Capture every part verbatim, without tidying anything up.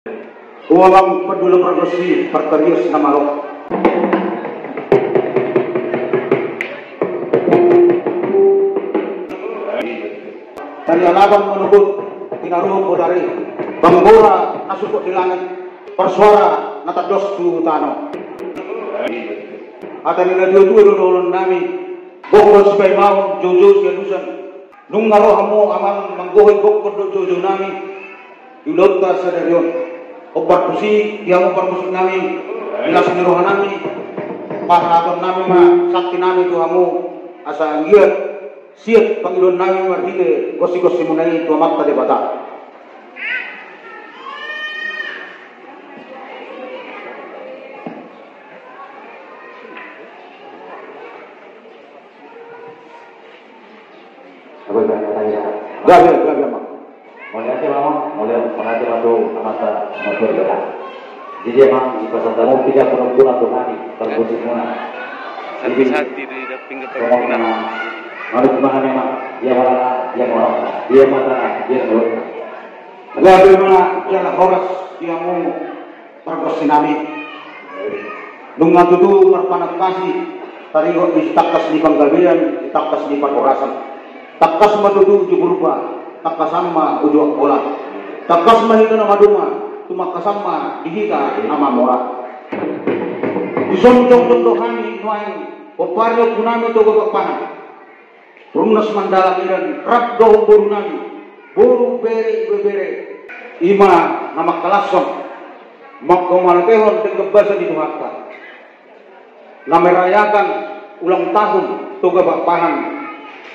Ua bang pandula pargonsi partarius na malo. Dari alaban manogot pinaruhut bodari, bang bora na sukok di langit, parsuara na tandos tu tano. Hata ni na tuatua do dohonon nami, gokhon sipaimaon, joujou sialusan. Nunga ro hamu amang manggohi gokhon dohot joujou nami di ulaonta sadari on. Hombar tusi di hamu parmusik nami, di las ni roha nami, pasahaton nami ma sakti nami tu hamu, asa anggiat siat pangidoan nami marhite gonsigonsi muna i tu Amanta Debata. Gabe, gabe, amang. Mauliate ma, amang. Mauliate, mauliate ma tu Amanta na martua Debata. Jadi amang, dipasahat hamu piga pinompuna tu hami pargonsi muna. Jadi, sati-sati di daping songon na manuk ma hami, amang. Dia ma, dia ma, dia ma tangan, dia ma. Gabe ma jala horas di hamu pargonsi nami. Nunga tutu marpanatasi taringot di tangkas ni panggabean, di tangkas ni parhorasan. Tangkas ma tutu uju Purba, tangkasan ma uju Angkola. Tangkas ma hita na maduma tumangkasan ma di hita na mamora. Dison jongjong do hami nuaeng pomparan ni ompu nami Toga Pakpahan, Runnas Mandala Medan, rap dohot boru nami, boru, bere, ibebere, i ma na mangkalashon, manghamauliatehon denggan basa ni Tuhanta, na merayakan ulang tahun Toga Pakpahan,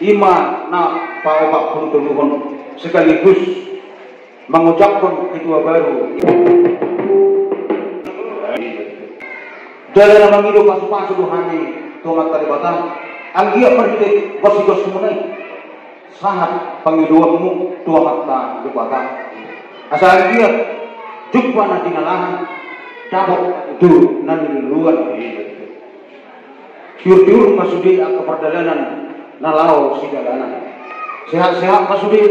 i ma na paopat pulu toluhon, sekaligus mangucapkan ketua baru. Jala na mangido pasupasu do hami tu Amanta Debata, anggiat marhite gonsigonsi muna i sahat pangidoanmu tu Amanta Debata. Asa anggiat jumpa na jinalahan, dapot tu na niluluan. Tiur-tiur ma sude angka pardalanan na laho sidalanan. Sehat-sehat ma sude,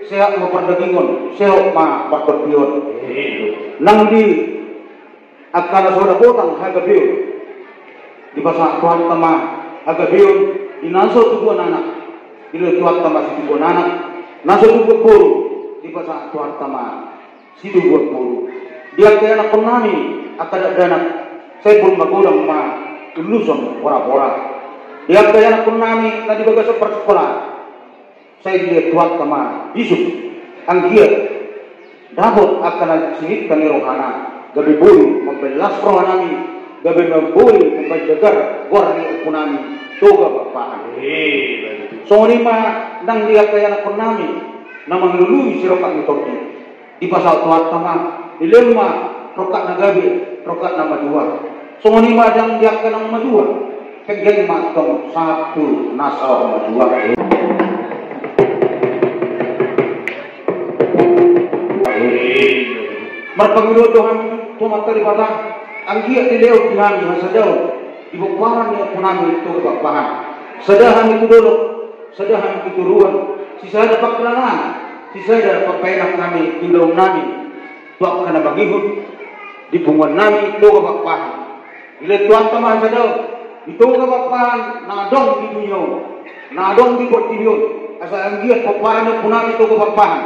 sehat ma pardagingon, sehat ma partondion. Nang di angka na so dapotan hagabeon, dipasahat Tuhanta ma hagabeon di na so tubuan anak. Dilehon Tuhanta ma situbuan anak, na so tubuan boru, dipasahat Tuhanta ma situbuan boru. Di angka ianakkon nami angka dakdanak, sai boi magodang ma uluson porapora. Di angka ianakkon nami na di bagasan parsikolaan, sai dilehon Tuhanta ma bisuk, anggiat dapot angka na singit ni rohana, gabe boi mambahen las roha nami, gabe boi mambahen jagar goar ni ompu nami Toga Pakpahan. Songon i ma nang di angka ianakkon nami na mangalului sirongkap ni tondi. Dipasahat Tuhanta ma, dilehon ma rongkap na gabe, rongkap na madua. Songon i ma nang di angka na madua, penggeng ma tong sahat tu na saur matua. Marpangidoan do hami tu Amanta Debata, anggiat dilehon di hami hasadaon di pomparan ni ompu nami Toga Pakpahan. Sada hami tu dolok, sada hami tu toruan, sisada pangkilalaan, sisada pambahenan nami di ulaon nami tu angka na mangihut di punguan nami Toga Pakpahan. Dilehon Tuhanta ma hasadaon di Toga Pakpahan na adong di dunia on, na adong di portibi on, asa anggiat pomparan ni ompu nami Toga Pakpahan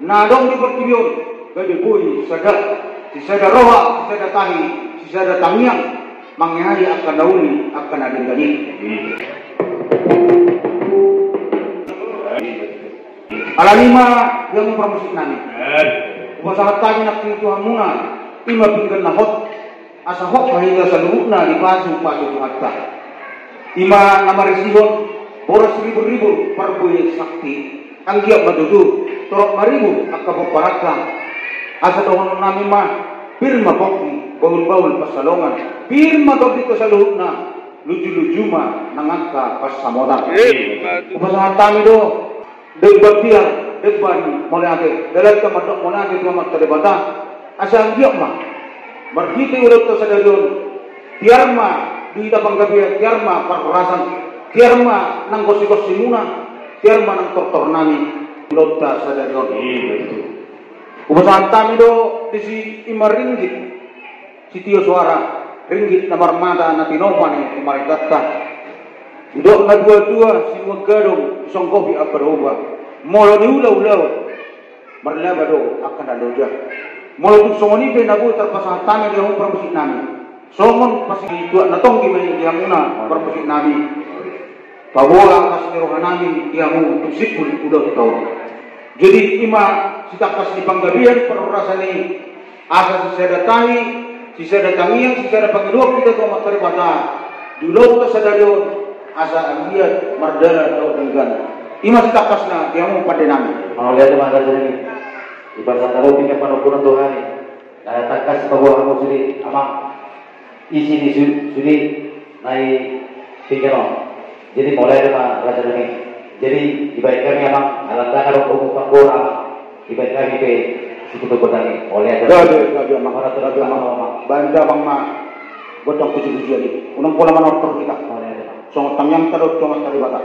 na adong di portibi on gabe boi sada, sisada roha, sisada tahi, sisada tangiang, mangeahi angka na uli, angka na denggan i. Alani i ma, di hamu parmusik nami, hupasahat hami nangkin tu hamuna, i ma pinggan na hot, asa hot ma hita saluhutna dipasupasu Tuhanta. I ma na marisihon boras ribur-ribur parbue sakti. Anggiat ma tutu torop maribur angka pomparanna. Asa dohonon nami ma, pir ma pongki, bahul-bahul pansalongan, pir ma tondinta saluhutna, luju-luju ma nang angka pansamotan. Hupasahat hami do demban tiar, demban mauliate, dalanta mandok mauliate tu Amanta Debata. Asa anggiat ma marhite ulaonta sadari on, tiar ma di hita panggabean, tiar ma parhorasan, tiar ma nang gonsi-gonsi muna, tiar ma nang tortor nami ulaonta sadari on. Hupasahat hami do disi ima ringgit sitio soara, ringgit na marmata na tinopa ni pamarentanta. Didok na tua-tua, sinuan gadong disonggopi ambaroba. Molo niula-ula on, marlaba do angka na loja. Molo tung songon i pe na boi tarpasahat hami di hamu parmusik nami, songon pasituak na tonggi ma i di hamuna parmusik nami. Paboa angka siroha nami di hamu tung simpul ulaonta on. Jadi ima sitangkas ni panggabean parhorasan i, asa sisada tahi, sisada tangiang, sisada pangidoan hita tu Amanta Debata di ulaonta sadari on, asa anggiat mardalan dohot denggan. Ima sitangkasna di hamu pande nami. Mauliate ma raja nami. Dipasahat hamu pinggan panungkunan tu hami. Na tangkas paboa hamu sude amang. Isi ni su-, sude na i pinggan on. Jadi mauliate ma raja nami. Jadi dibaen hami amang, ala ndang adong hamu panggora amang, dibaen hami pe sipitopot nami. Mauliate. Gabe, gabe amang. Mauliate. Gabe amang. Amang. Baen damang ma gondang puji-pujian i. Unang pola manortor hita. Mauliate ma. Songon tangiangta dohot tu Amanta Debata.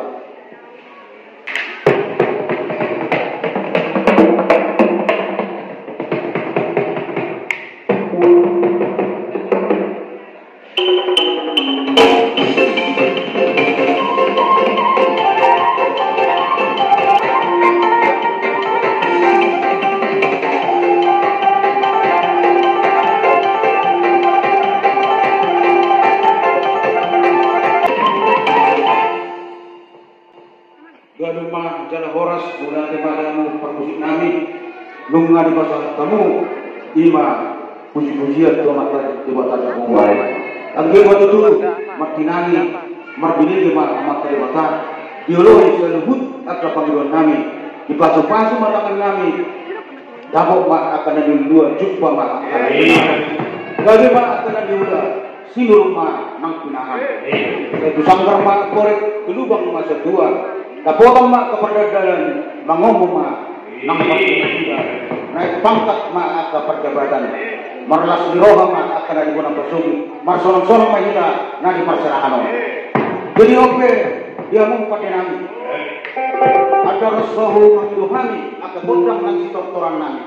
Gabe ma jala horas, mauliate ma di hamu parmusik nami. Nunga dipasahat hamu ima puji-pujian tu Amanta Debata Jahowa. Anggiat ma tutu martinangi, marbinege ma Amanta Debata, dioloi saluhut angka pangidoan nami, dipasu-pasu ma tangan nami. Dapot ma angka na niulua, jumpa ma angka na niula. Gabe ma angka na niula, sinur ma nang pinahan. Sai tu sanggar ma borek, tu lubang ma satua. Dapotan ma angka pardalan, mangomo ma nang pardalan. Naek pangkat ma angka parjabatan. Marlas ni roha ma angka na di bona pasogit. Marsonang-sonang ma hita na di parserahan on. Jadi on pe di hamu pande nami. Andorang so humangido hami angka gondang nang sitortoran nami,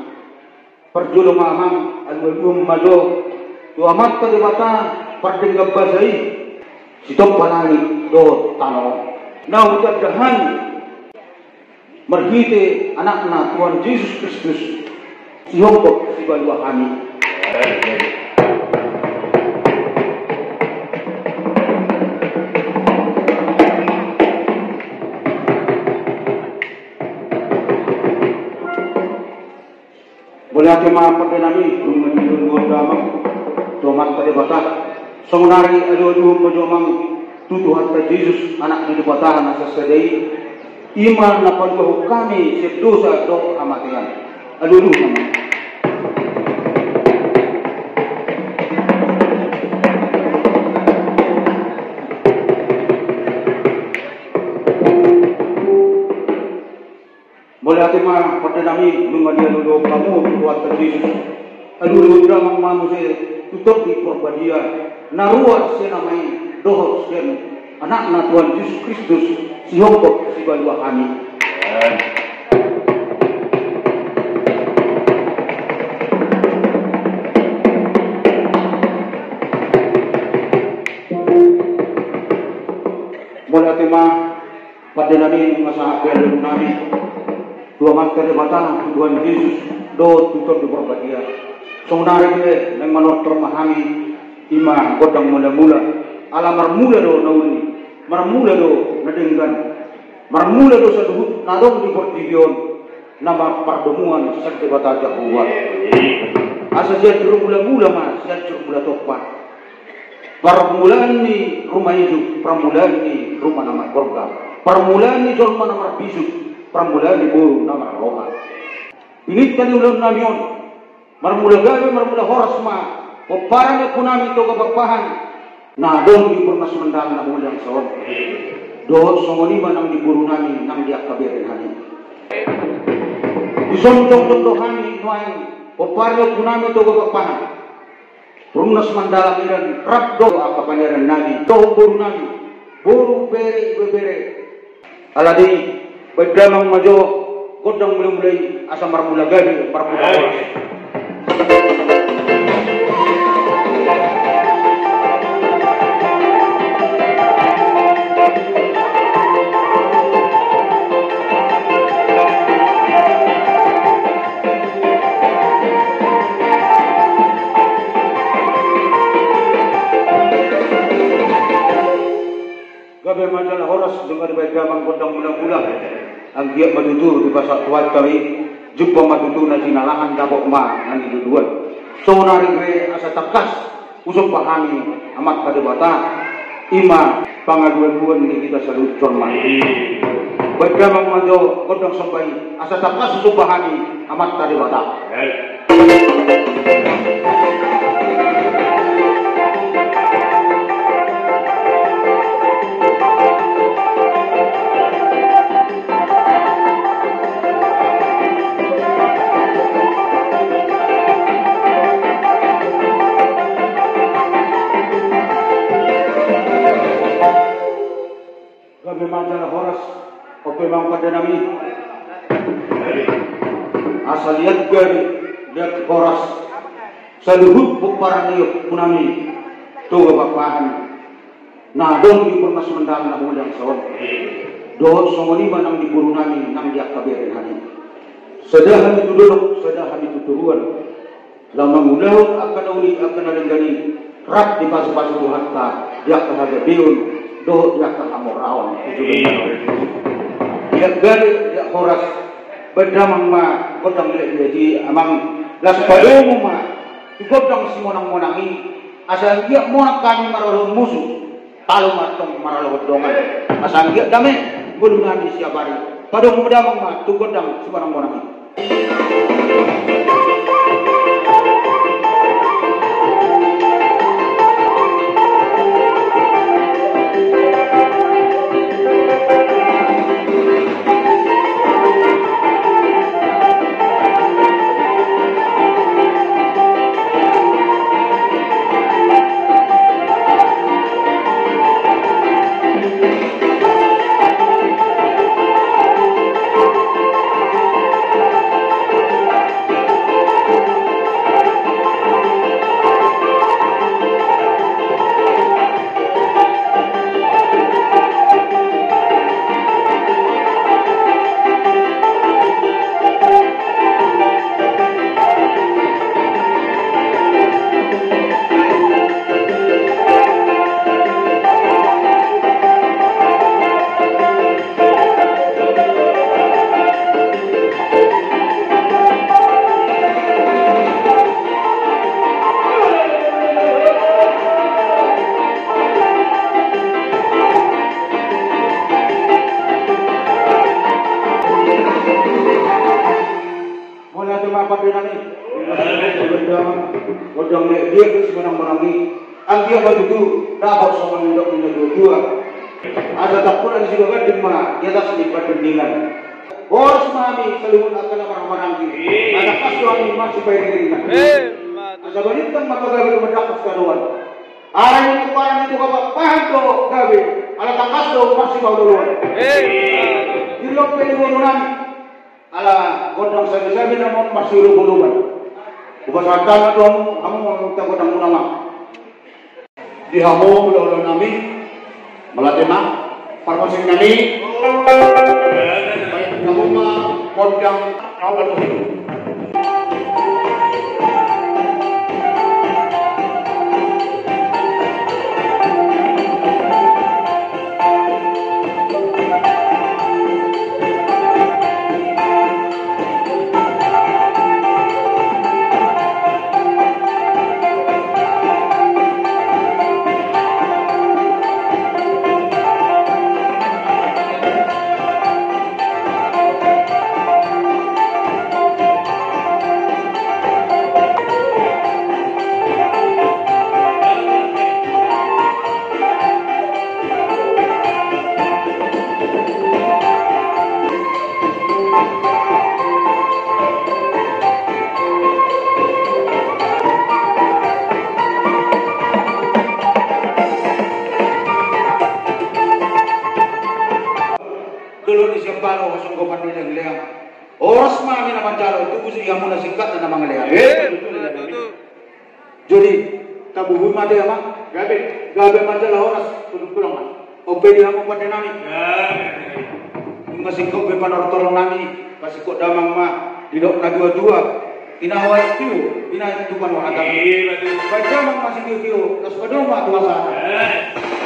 parjolo ma amang, alualuhon ma jo tu Amanta Debata pardenggan basa i, sitompa langit dohot tano on. Na hutanda hami marhite Anakna Tuhan Jesus Kristus, sihophop sipaluahon hami. Mauliate ma pande nami, nunga dilehon damang tu Amanta Debata. Songon nari alualuhon ma jo amang tu Tuhanta Jesus, Anak ni Debata na sasada i. Ima na paluahon hami sian dosa dohot hamatean. Alualuhon ma. Mauliate ma pande nami, nunga dialualuhon hamu tu Tuhanta Jesus. Alualuhon damang ma muse tu Tondi Porbadia, na ruar sian Ama i dohot sian Anakna Tuhan Jesus Kristus, sihophop sipaluahon hami. Mauliate ma pande nami, nunga sahat be alualu nami tu Amanta Debata, tu Tuhan Jesus dohot tu Tondi Porbadia. Songon nari be naeng manortor ma hami ima gondang mula-mula. Ala marmula do na uli, marmula do na denggan, marmula do saluhut na adong di portibi on, na marpardomuan sian Debata Jahowa. Asa sian juru mula-mula ma, sian juru mula tompa. Parmulaan ni ruma ijuk, parmulaan ni ruma na margorga, parmulaan ni jolma na marbisuk, parmulaan ni boru na marroha. Pininta ni ulaon nami on, marmula gabe, marmula horas ma pomparan ni ompu nami Toga Pakpahan, na adong di Bornas Mandala na mulian saon. Dohot songon i ma nang di boru nami, nang di angka bere nami. Dison jongjong do hami nuaeng, pomparan ni ompu nami Toga Pakpahan, Bornas Mandala Medan, rap dohot angka paniaran nami, dohot boru nami, boru, bere, ibebere. Alani i, baen damang ma jo Gondang mula-mula i asa marmula gabe, marmula horas. Gabe ma jala horas, jala gabe damang gondang mula-mula. Anggiat ma tutu dipasahat Tuhanta i, jumpa ma tutu na jinalahan, dapot ma na niluluan. Saonari pe asa tangkas husomba hami Amanta Debata, i ma pangalualuan ni hita saluhut jolma. Baen damang ma jo gondang somba i, asa tangkas husomba hami Amanta Debata. Gabe ma jala horas, on pe amang pande nami. Asa liat gabe, liat horas saluhut pomparan ni ompu nami Toga Pakpahan, na adong di Umur Marsumandal na humuliang saon. Dohot songon i ma nang di boru nami nang di angka bere nami. Sada hami tu dolok, sada hami tu toruan. Laho mangulahon angka na uli, angka na denggan i, rap dipasupasu Tuhanta di angka hagabeon dohot di angka hamoraon. Liat gabe, liat horas, baen damang ma gondang liat-liat i, amang. Laos padomu ma tu gondang simonang-monang i, asa anggiat monang hami maralohon musu, talu ma antong maralohon dongan, asa anggiat dame ngolu nami siapari. Padomu damang ma tu gondang simonang-monang i. Mauliate ma pande nami. Gondang liat-liat simonang-monang i. Anggiat ma tutu dapot songon nidok ni na tua-tua. Asa tampulan sigomgom ma di atas ni pardenggan. Horas ma hami saluhut angka na marhahamaranggi. Asa tangkas do hami marsipairing-iringan. Asa balintang ma pagabe mandangkas kadoan. Alai pomparan ni Toga Pakpahan do gabe, ala tangkas do marsipaolo-oloan. Di lompe ni boru nami. Ala gondang sabe-sabe nama on marsiolop-olopan. Hupasahat ma tu hamu, hamu ma gondang muna ma. Di hamu olo-olo nami, mauliate ma, parmusik nami. Baen hamu ma gondang. Dolok ni Siambaro, hasunggopan ni leang-leang. Horas ma hami na manjalo, tubu di hamuna singkat na mangalehon. Eh, betul, betul. Jadi, tabubu ma di ama. Gabe. Gabe manjalo horas, tudup pulang ma. Ope di hamu pande nami. Gabe. Nunga singkop be panortoron nami, pasingkop damang ma, didok na dua-dua. Ina hawal tio, ina tupan wahata. Iya, betul. Baen damang ma sitio-tio, laos padomu ma tu hasana. Eh.